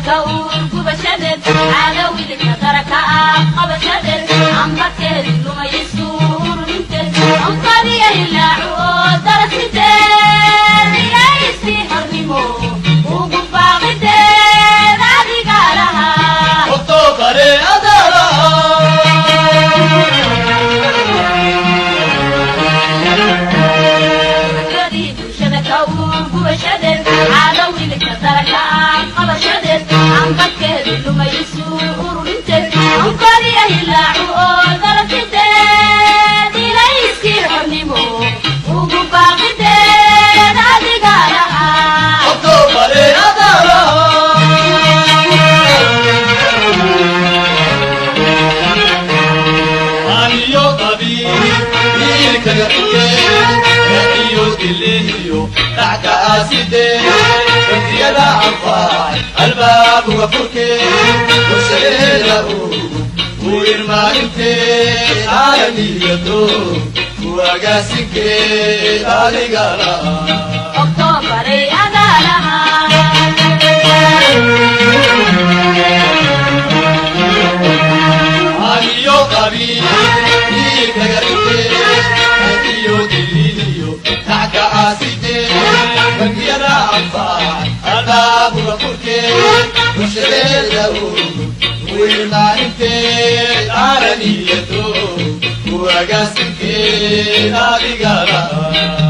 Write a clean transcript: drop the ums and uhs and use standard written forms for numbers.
Ka uur gubashadeed, caadawilka daraka ah qabashadeed, ambadkeedi lumaysu ururinteed, onkadiya hilaacu oo darasideed, ilayskii xornimo ugu baaqideed adiga lahaa. Oktobare adalaha. Firadii bulshada ka uur gubashadeed, caadawilka daraka ah qabashadeed, ambadkeedi lumaysu ururinteed, onkadiya hilaacu oo darasideed, ilayskii xornimo ugu baaqideed adiga lahaa. Oktobare adalaha. Aniyo qabiil ilkaga xige iyo dilihiyo dhacka aaside, bangiyada anfacay albaabuga furke, warshadeeda ugu uirmaalinteed, caalamiyato kuagaasinkeed adiga lahaa. Oktoobaray adaa lahaa. Aniyo qabiil ilkaga xige iyo dilihiyo dhacka aaside, bangiyada anfacay albaabuga furke, warshadeeda ugu uirmaalinteed, caalamiyato kuagaasinkeed adiga lahaa.